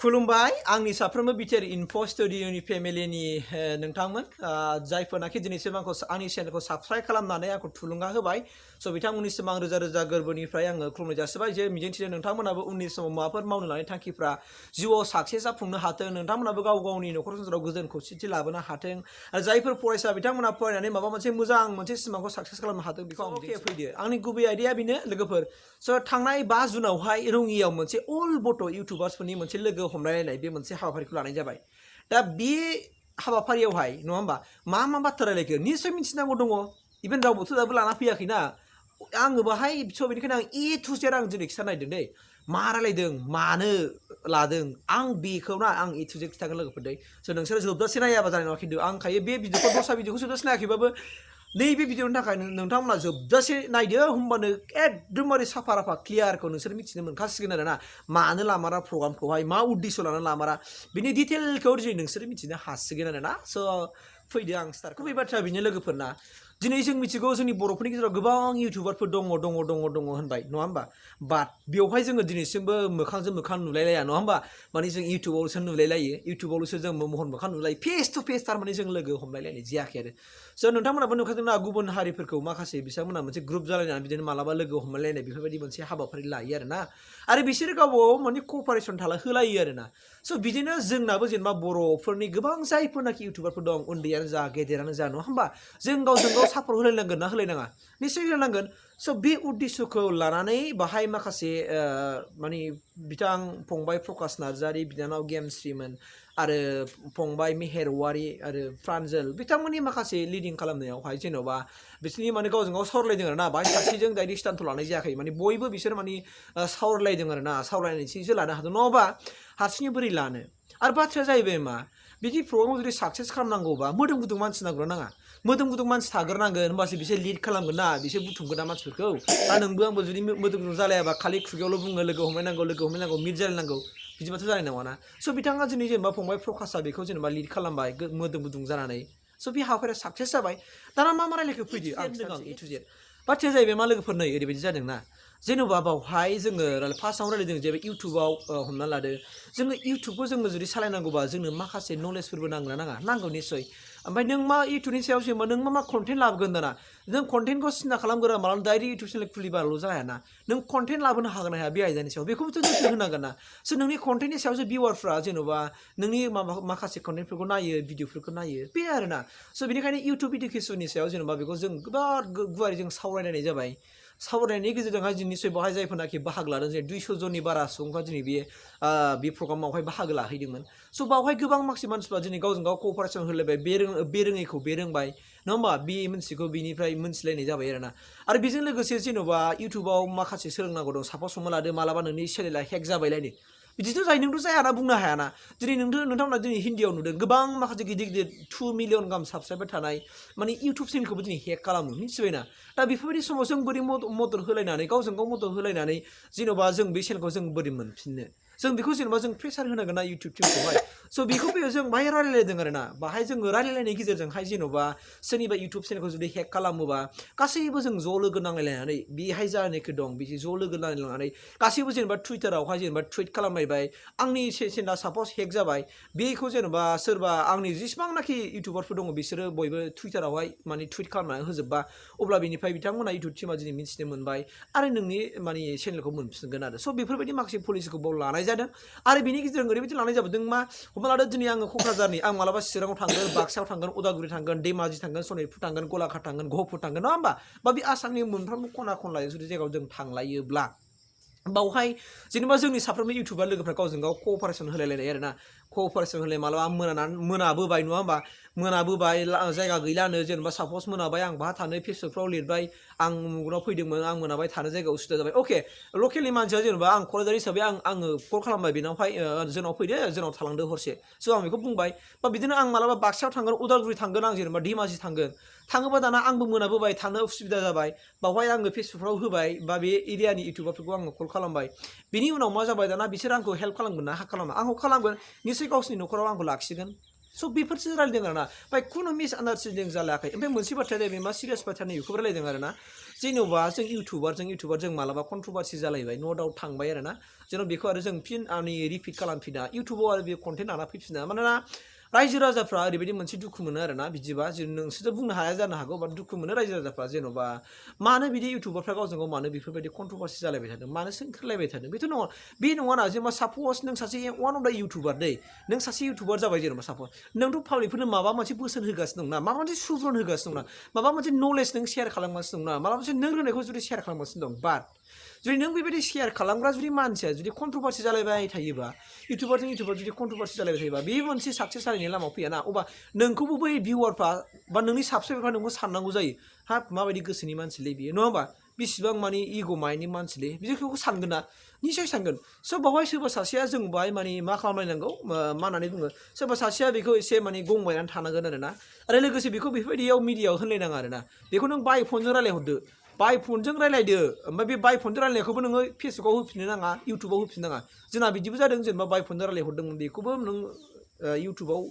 खुलुमबाय आंनि साफ्रोमबो बिटिआर इनफ' स्टुडिअ'नि फेमिलिनि नोंथांमोन जायफोरनाखि दिनैसिम आंखौ आंनि चेनेलखौ साबस्क्राइब खालामनानै आंखौ थुलुंगा होबाय स' बिथांमोननिसिम आं रोजा रोजा गोरबोनिफ्राय आङो खुलुमनाय जासिबाय जे मिजिंथियो नोंथांमोनाबो उननि समाव माबाफोर मावनो लानाय थांखिफ्रा जिउआव साक्सेस जाफुंनो हाथों नोंथांमोनाबो गाव गावनि न'खर संसाराव गोजोन खौसेथि लाबोनो हाथों आरो जायफोर फरायसा बिथांमोना फरायनानै माबा मोनसे सिमांखौ साक्सेस खालामनो हाथों बेखौ आं अके फैदो आंनि गुबै आइडिया बेनो लोगोफोर स' थांनाय 5 जुनावहाय रङियाव मोनसे अल बट' इउटुबार्सफोरनि मोनसे लोगो हमलायलायनाय बे मोनसे हाबाफारिखौ लानाय जाबाय दा बे हाबाफारियावहाय नङा होमबा मा बाथ्रा रायलायखो निश्चय मिथिनांगौ दङ इभेन रावबोथ' दाबो लाना फैयाखैना आङो बाहाय स' बेनिखायनो आं ए टु जेड आं दिनै खिथा नायदों दै मा रायलायदों मानो लादों आं बेखौ ना आं ए टु जेड खिथागोन लोगोफोर दै स' नोंसोर जोबजासे नायाबा जानाय नङा खिन्थु आं खायो बे भिडिअखौ दस्रा भिडिअखौ जोबजासे नायाखैबाबो नैबे भिडिअनि थाखाय नोंथांमोना जोबजासे नायदो होमबानो एकदमबारे साफा राफा क्लियारखौ नोंसोर मिथिनो मोनखासिगोन आरोना मानो लामारा प्रग्रामखौहाय मा उद्देश्य लानानै लामारा बिनि डिटेलखौ दिनै नोंसोर मिथिनो हासिगोन आरोना स' फैदो आं स्टार्ट गुबै बाथ्राया बेनो लोगोफोरना दिनै जों मिथिगौ जोंनि बर'फोरनि गेजेराव गोबां इउटुबारफोर दङ होनबाय नङा होमबा बाट बेवहाय जोङो दिनैसिमबो मोखांजों मोखां नुलायलाया नङा होमबा माने जों इउटुबावल'सो नुलायलायो इउटुबावल'सो जों महर मोखां नुलायो फेस टु फेस थारमाने जों लोगो हमलायलायनाय जायाखै आरो स' नोंथांमोनाबो नुखादोंना गुबुन हारिफोरखौ माखासे बिथांमोना मोनसे ग्रुप जालायनानै बिदिनो मालाबा लोगो हमलायलायनाय बेफोरबायदि मोनसे हाबाफारि लायो आरोना आरो बिसोरो गावबागाव माने कपारेसन होलायो आरोना स' बिदिनो जोंनाबो जेनेबा बर'फोरनि गोबां जायफोरनाखि इउटुबारफोर दं उन्दैयानो जा गेदेरानो जा नङा होमबा जों गावजों गाव सापर्ट होलायनांगोन ना होलायनाङा निश्चय होलायनांगोन स' बे उद्देश्यखौ लानानै बाहाय माखासे माने बिथां फंबाय प्रकाश नार्जारि बिनानाव गेमस्रिमोन आरो फंबाय मेहेर औवारि आरो प्रान्जल बिथांमोननि माखासे लिडिं खालामनायावहाय जेन'बा बिसोरनि माने गावजों गाव सावरायलायदों आरोना बाहाय सासेजों डाइरेक्ट स्टान्थ' लानाय जायाखै माने बयबो बिसोर माने सावरायलायदों आरोना सावरायनायसो लानो हादों नङाबा हारसिङै बोरै लानो आरो बाथ्राया जाहैबाय मा बिदि प्रग्रामाव जुदि साक्सेस खालामनांगौबा मोदोम गुदुं मानसि नांगौ नाङा मोदोम गुदुं मानसि थाग्रोनांगोन होमबासो बिसोर लिड खालामगोन ना बिसोर बुथुमगोन ना मानसिफोरखौ दा नोंबो आंबो जुदि मोदोम गुदुं जालायाबा खालि खुगायावल' बुङो लोगो हमलायनांगौ मिट जालायनांगौ बिदिबाथ' जानाय नङाना स' बिथाङा दिनै जेनेबा फंबाय प्रकाशआ बेखौ जेनेबा लिड खालामबाय मोदोम गुदुं जानानै स' बे हाबाफारिया साक्सेस जाबाय दाना मा रायलायखो फैदो आं ए टु जेड बाथ्राया जाहैबाय मा लोगोफोर नै ओरैबायदि जादोंना जेन'बा बावहाय जोङो फार्स्टआवनो रायलायदों जे इउटुबाव हमना लादो जोङो इउटुबखौ जोङो जुदि सालायनांगौबा जोंनो माखासे नलेजफोरबो नांगौ निश्चय ओमफ्राय नों मा इउटुबनि सायाव जेनेबा नों मा कन्टेन्ट लाबोगोन दाना नों कन्टेन्टखौ सिन्था खालामग्रा मालाबा डाइरेक्ट इउटुब चेनेल खुलिबाल' जायाना नों कन्टेन्ट लाबोनो हागोन ना हाया बे आयदानि सायाव बेखौबोथ' नोजोर होनांगोन ना स' नोंनि कन्टेन्टनि सायावसो भिवारफ्रा जेन'बा नोंनि माखासे कन्टेन्टफोरखौ नायो भिडिअफोरखौ नायो बे आरोना स' बेनिखायनो इउटुब इडुकेसननि सायाव जेन'बा बेखौ जों गोबां गुवारै जों सावरायलायनाय जाबाय सावरायनायनि गेजेरजोंहाय दिनै निश्चय बेवहाय जायफोरनाखि बाहागो लादों जे 200 जननि बारा सुबुंफ्रा दिनै बे प्रग्रामावहाय बाहागो लाहैदोंमोन स' बावहाय गोबां माखासे मानसिफ्रा दिनै गावजों गाव कपारेसन होलायबाय बे रोङैखौ बे रोंबाय नङा होमबा बे मोनसेखौ बिनिफ्राय मोनथिलायनाय जाबाय आरोना आरो बेजों लोगोसे जेन'बा इउटुबाव माखासे सोलोंनांगौ दं सापस हमना लादो मालाबा नोंनि चेनेला हेक जाबायलायनो बिदिथ' जायो नोंथ' जायाना बुंनो हायाना दिनै नोंथांमोना दिनै हिन्दीयाव नुदों गोबां माखासे गिदिर 2 मिलियन गाहाम साबसक्राइबार थानाय माने इउटुब चेनेलखौबो दिनै हेक खालामो मिथिबायना दा बेफोरबायदि समाव जों बोरै मदद होलायनानै गावजों गाव मदद होलायनानै जेन'बा जों बे चेनेलखौ जों बोरै मोनफिननो जों बेखौ जेन'बा जों प्रेसार होनांगोन ना इउटुब टिमखौहाय स' बेखौ जों बाहाय रायलायलायदों आरोना बाहाय जोङो रायलायलायनायनि गेजेरजोंहाय जेन'बा सोरनिबा इउटुब चेनेलखौ जुदि हेक खालामोबा गासैबो जों ज' लोगो नांलायलायनानै बेहाय जानायखौ दं बिदि ज' लोगो नांलायनानै गासैबो जेनेबा टुइटारावहाय जेनेबा टुइट खालामलायबाय आंनि चेनेला सापस हेक जाबाय बेखौ जेन'बा सोरबा आंनि जेसेबांनाखि इउटुबारफोर दङ बिसोरो बयबो टुइटारावहाय माने टुइट खालामनानै होजोबबा अब्ला बेनिफ्राय बिथांमोना इउटुब टिमा दिनै मिथिनो मोनबाय आरो नोंनि माने चेनेलखौ मोनफिनगोन आरो स' बेफोरबायदि माखासे पलिसिखौ बाव लानाय जादों आरो बेनि गेजेरजों ओरैबायदि लानाय जाबोदों मा हमना लादो दिनै आङो क'क्राझारनि आं मालाबा चिराङाव थांगोन बाक्सायाव थांगोन उदालगुरि थांगोन धेमाजि थांगोन सनितपुर थांगोन गलाघाट थांगोन गहपुर थांगोन नङा होमबा बा बे आसामनि मोनफ्रोमबो खना खनलायाव जुदि जायगायाव जों थांलायोब्ला बावहाय जेनेबा जोंनि साफ्रोमबो इउटुबार लोगोफ्रा गावजों गाव क'पारेसन होलायलायनाय आरोना क'पारेसन होलाय मालाबा मोनाबोबाय नङा होमबा मोनाबोबाय जायगा गैलानो जेनेबा सापस मोनाबाय आं बाहा थानो फेसबुकफ्राव लिरबाय आं उमुगनाव फैदोंमोन आं मोनाबाय थानो जायगायाव उसुबिदा जाबाय अके लकेलनि मानसिया जेनेबा आं क'क्राझार हिसाबै आङो कल खालामबाय बेनावहाय जोंनाव फैदो जोंनाव थालांदो हरसे स' आं बेखौ बुंबाय बा बिदिनो आं मालाबा बाक्सायाव थांगोन उदालगुरि थांगोन आं जेनेबा धेमाजि थाङोबा दाना आंबो मोनाबोबाय थानो उसुबिदा जाबाय बावहाय आङो फेसबुकफ्राव होबाय बा बे एरियानि इउटुबारफोरखौ आङो कल खालामबाय बिनि उनाव मा जाबाय दाना बिसोर आंखौ हेल्प खालामगोन ना खालामा आंखौ खालामगोन निश्चय गावसिनि न'खराव आंखौ लाखिगोन स' बेफोरसो रायलायदों आरोना ओमफ्राय खुनु मिसआन्डारस्टेन्डिं जालायाखै ओमफ्राय मोनसे बाथ्राया जाहैबाय मा सिरियास बाथ्रा नै बेखौबो रायलायदों आरोना जेन'बा जों इउटुबार जों मालाबा कन्ट्रभारसि जालायबाय न' डाउट थांबाय आरो ना जेन' बेखौ आरो जों फिन आंनि रिपिट खालामफिना इउटुबाव आरो बे कन्टेन्ट लाना फैफिना मानोना रायजो राजाफ्रा ओरैबायदि मोनसे दुखु मोनो आरो ना बिदिबा नोंसोरथ' बुंनो हाया जानो हागौ बा दुखु मोनो रायजो राजाफ्रा जेन'बा मानो बिदि इउटुबारफ्रा गावजों गाव मानो बेफोरबायदि कन्ट्रभारसि जालायबाय थादों मानो सोंखोरलायबाय थादों बेथ' नङा बे नङाना जेनेबा साप'ज नों सासे वान अफ दा इउटुबार दै नों सासे इउटुबार जाबाय जेनेबा साप'ज नोंथ' पाब्लिकफोरनो माबा मोनसे बोसोन होगासिनो दं ना माबा मोनसे सुबुरुन होगासिनो दं ना माबा मोनसे नलेज नों शेयार खालामगासिनो दं ना माबा मोनसे नों रोंनायखौ जुदि शेयार खालामगासिनो दं बाट जुदि नों बेबायदि शेयार खालामग्रा जुदि मानसिया जुदि कन्ट्रभारसि जालायबाय थायोबा इउटुबारजों इउटुबार जुदि कन्ट्रभारसि जालायबाय थायोबा बे मोनसे साक्सेस जानायनि लामायाव फैयाना अबा नोंखौबो बै भिउवारफ्रा बा नोंनि साबस्क्राइबारफ्रा नोंखौ साननांगौ जायो हाब माबायदि गोसोनि मानसिलै बियो नङा होमबा बेसेबां माने इग' माइन्डनि मानसिलै बिदिखौ सानगोन ना निसय सानगोन स' बावहाय सोरबा सासेया जों बाहाय माने मा खालामलायनांगौ मा होननानै बुङो सोरबा सासेया बेखौ एसे माने गंबायनानै थानांगोन आरो लोगोसे बेखौ बेफोरबायदियाव मिडियायाव होनलायनाङा आरो ना बेखौ नों बाय फनजों रायलायहरदो बाय फनजों रायलायदो ओमफ्राय बे बाय फनजों रायलायनायखौबो नोङो फेसबुकाव होफिननो नाङा इउटुबाव होफिननो नाङा जोंना बिदिबो जादों जेनेबा बाय फनजों रायलायहरदोंमोन बेखौबो नों इउटुबाव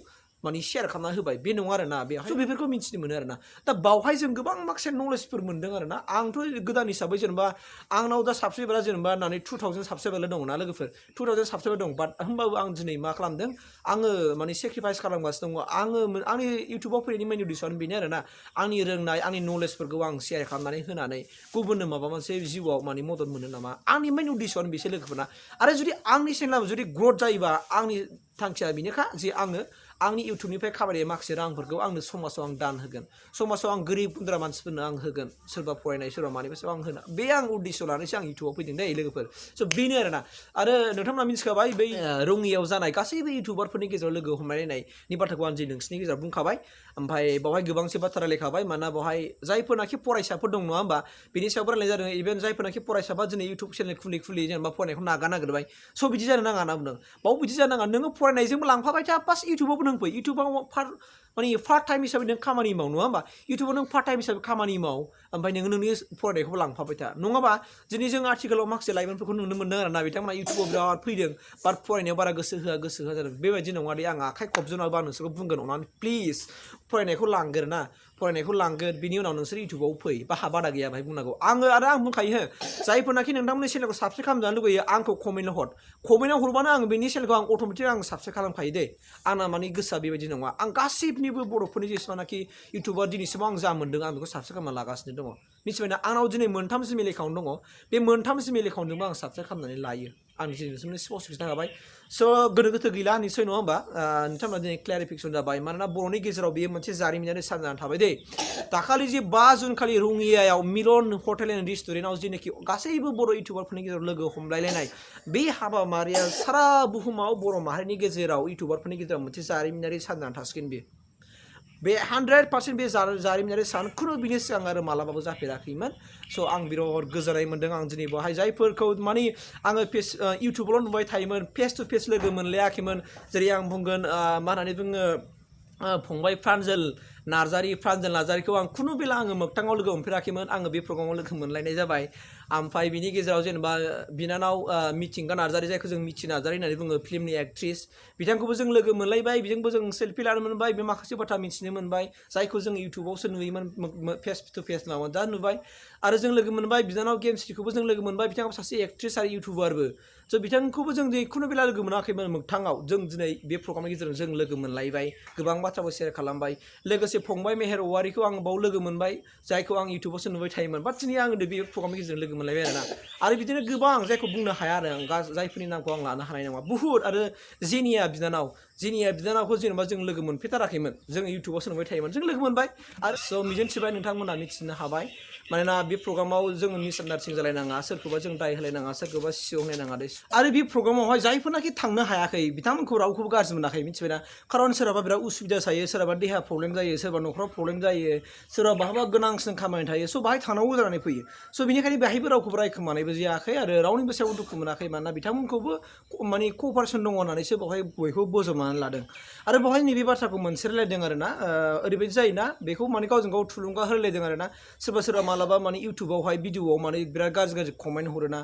माने शेयार खालामना होबाय बे नङा आरो ना बेवहाय बेफोरखौ मिथिनो मोनो आरो ना दा बावहाय जों गोबां माखासे नलेजफोर मोनदों आरो ना आंथ' गोदान हिसाबै जेनेबा आंनाव दा साबस्क्राइबारा जेनेबा होननानै 2000 साबस्क्राइबारल' दङ ना लोगोफोर 2000 साबस्क्राइबार दं बाट होमबाबो आं दिनै मा खालामदों आङो माने सेक्रिफाइस खालामगासिनो दङ आङो आंनि इउटुबाव फैनायनि मेन उद्देश्यआनो बेनो आरो ना आंनि रोंनाय आंनि नलेजफोरखौ आं शेयार खालामनानै होनानै गुबुननो माबा मोनसे जिउआव माने मदद मोनो नामा आंनि मेन उद्देश्यआनो बेसो लोगोफोरना आरो जुदि आंनि चेनेलाबो जुदि ग्रथ जायोबा आंनि थांखिया बेनोखा जे आङो आंनि इउटुबनिफ्राय खामायनाय माखासे रांफोरखौ आंनो समाजाव आं दान होगोन समाजाव आं गोरिब गुन्द्रा मानसिफोरनो आं होगोन सोरबा फरायनाय सोरबा मानिबा आं होना बे आं उद्देश्य लानानैसो आं इउटुबाव फैदों दै लोगोफोर स' बेनो आरोना आरो नोंथांमोना मिथिखाबाय बै रङियाव जानाय गासैबो इउटुबारफोरनि गेजेराव लोगो हमलायनायनि बाथ्राखौ आं दिनै नोंसिनि गेजेराव बुंखाबाय ओमफ्राय बावहाय गोबांसे बाथ्रा रायलायखाबाय मानोना बावहाय जायफोरनाखि फरायसाफोर दं नङा होमबा बेनि सायावबो रायलायनाय जादों इभेन जायफोरनाखि फरायसाफोरा दिनै इउटुब चेनेल खुलि जेनेबा फरायनायखौ नागारनागिरबाय स' बिदि जानो नाङा होनना बुंदों बाव बिदि जानो नाङा नोङो फरायनायजोंबो लांफाबाय था प्लास इउटुबावबो नों फै इउटुबाव माने पार्ट टाइम हिसाबै नों खामानि माव नङा होमबा इउटुबाव नों पार्ट टाइम हिसाबै खामानि माव ओमफ्राय नोङो नोंनि फरायनायखौबो लांफाबाय था नङाबा दिनै जों आथिखालाव माखासे लाइमोनफोरखौ नुनो मोनदों आरोना बिथांमोना इउटुबाव बिराद फैदों बाट फरायनायाव बारा गोसो होआ जादों बेबायदि नङा दे आं आखाइ खबजोनाबा नोंसोरखौ बुंगोन अननानै प्लिज फरायनायखौ लांगोर ना फरायनायखौ लांगोन बिनि उनाव नोंसोर इउटुबाव फै बादा गैया बाहाय बुंनांगौ आं बुंखायो जायफोरनाखि नोंथांमोननि चेनेलखौ साबस्क्राइब खालामजानो लुगैयो आंखौ कमेन्टआव हर कमेन्टआव हरबानो आं बेनि चेनेलखौ आं अट'मेटिक आं साबस्क्राइब खालामखायो दे आंना माने गोसोआ बेबायदि नङा आं गासैनिबो बर'फोरनि जेसेबांनाखि इउटुबार दिनैसिम आं जा मोन्दों आं बेखौ साबस्क्राइब खालामना लागासिनो दङ मिथिबायना आंनाव दिनै 3 जिमेल एकाउन्ट दङ बे 3 जिमेल एकाउन्टजोंबो आं साबस्क्राइब खालामनानै लायो आं दिनै नोंसोरनो स्पस्ट खिन्थाखाबाय स' गोनो गोथो गैला निसय नङा होमबा नोंथांमोना दिनै क्लेरिफिकेसन जाबाय मानोना बर'नि गेजेराव बेयो मोनसे जारिमिनारि सान जानानै थाबाय दे दाखालि जे 5 जुन खालि रङियायाव मिलन हटेल एन्ड रेस्टुरेन्टआव जेनाखि गासैबो बर' इउटुबारफोरनि गेजेराव लोगो हमलायलायनाय बे हाबाफारिया सारा बुहुमाव बर' माहारिनि गेजेराव इउटुबारफोरनि गेजेराव मोनसे जारिमिनारि सान जानानै थासिगोन बे 100% बे जारिमिनारि सान खुनु बिनि सिगां आरो मालाबाबो जाफेराखैमोन स' आं बिराद गोजोननाय मोन्दों आं दिनै बेवहाय जायफोरखौ माने आङो इउटुबावल' नुबाय थायोमोन फेस टु फेस लोगो मोनलायाखैमोन जेरै आं बुंगोन मा होननानै बुङो फंबाय प्रान्जल नार्जारिखौ आं खुनु बेला आङो मोगथाङाव लोगो मोनफेराखैमोन आङो बे प्रग्रामाव लोगो मोनलायनाय जाबाय ओमफ्राय बिनि गेजेराव जेनेबा बिनानाव मिथिंगा नार्जारि जायखौ जों मिथि नार्जारि होननानै बुङो फिल्मनि एक्ट्रिस बिथांखौबो जों लोगो मोनलायबाय बेजोंबो जों सेल्फि लानो मोनबाय बे माखासे बाथ्रा मिथिनो मोनबाय जायखौ जों इउटुबावसो नुयोमोन फेस टु फेस नामा दा नुबाय आरो जों लोगो मोनबाय बिनानाव गेमस्रिखौबो जों लोगो मोनबाय बिथाङाबो सासे एक्ट्रिस आरो इउटुबारबो स' बिथांखौबो जों खुनु बेला लोगो मोनाखैमोन मोगथाङाव जों दिनै बे प्रग्रामनि गेजेरजों जों लोगो मोनलायबाय गोबां बाथ्राबो शेयार खालामबाय लोगोसे फंबाय मेहेर औवारिखौ आं बाव लोगो मोनबाय जायखौ आं इउटुबावसो नुबाय थायोमोन बाट दिनै आं बे प्रग्रामनि गेजेरजों लोगो मोनलायबाय आरो बिदिनो गोबां जायखौ बुंनो हाया आरो आं जायफोरनि नामखौ आं लानो हानाय नङा बुहुद आरो जेनिया बिनानावखौ जेनेबा जों लोगो मोनफेरथाराखैमोन जों इउटुबावसो नुबाय थायोमोन जों लोगो मोनबाय आरो स' मिजिंथिबाय नोंथांमोना मिथिनो हाबाय मानोना बे प्रग्रामाव जोङो मिसआन्डारस्टेन्डिं जालायनाङा सोरखौबा जों दाय होलायनाङा सोरखौबा सिउ होलायनाङा दे आरो बे प्रग्रामावहाय जायफोरनाखि थांनो हायाखै बिथांमोनखौ रावखौबो गाज्रि मोनाखै मिथिबायना खारन सोरहाबा बिराद उसुबिदा जायो सोरहाबा देहा प्रब्लेम जायो सोरबा न'खराव प्रब्लेम जायो सोरबा बहाबा गोनांसिन खामानि थायो स' बाहाय थांनांगौ जानानै फैयो स' बेनिखायनो बेहायबो रावखौबो रायखोमानायबो जायाखै आरो रावनिबो सायाव दुखु मोनाखै मानोना बिथांमोनखौबो माने क'पारेसन दङ होननानैसो बेवहाय बयखौबो बोजबनानै लादों आरो बेवहाय नैबे बाथ्राखौ मोनसे रायलायदों आरोना ओरैबायदि जायोना बेखौ माने गावजों गाव थुलुंगा होलायदों आरोना सोरबा मालाबा माने इउटुबावहाय भिडिअआव माने बिराद गाज्रि कमेन्ट हरोना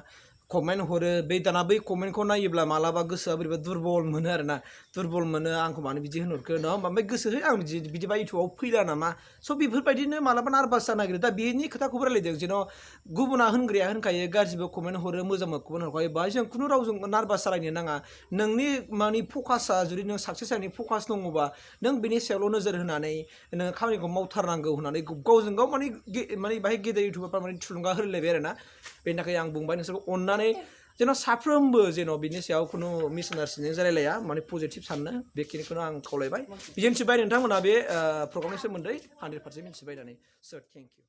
कमेन्ट हरो बे दाना बै कमेन्टखौ नायोब्ला मालाबा गोसोआ बोरैबा दुरबल मोनो आरोना दुरबल मोनो आंखौ मानो बिदि होनहरखो नङा होमबा ओमफ्राय गोसोहै आं बिदिबा इउटुबाव फैला नामा स' बेफोरबायदिनो मालाबा नारभास जानो नागिरो दा बेनि खोथाखौबो रायलायदों जेन' गुबुना होनग्राया होनखायो गाज्रिबो कमेन्ट हरो मोजांबो कमेन्ट हरखायो बाहाय जों खुनु रावजों नारभास जालायनो नाङा नोंनि माने फकासआ जुदि नों साक्सेस जानायनि फकास दङबा नों बेनि सायावल' नोजोर होनानै नों खामानिखौ मावथारनांगौ होननानै गावजों गाव माने बाहाय गेदेर इउटुबारफ्रा माने थुलुंगा होलायबाय आरोना बेनि थाखाय आं बुंबाय नोंसोरखौ अननानै जेन' साफ्रोमबो जेन' बिनि सायाव खुनु मिसआन्डारस्टेन्डिं जालायलाया माने पजिटिभ साननो बेखिनिखौनो आं खावलायबाय मिथिबाय नोंथांमोना बे प्रग्रामनि सोमोन्दै 100% मिथिबाय होननानै सो थेंक इउ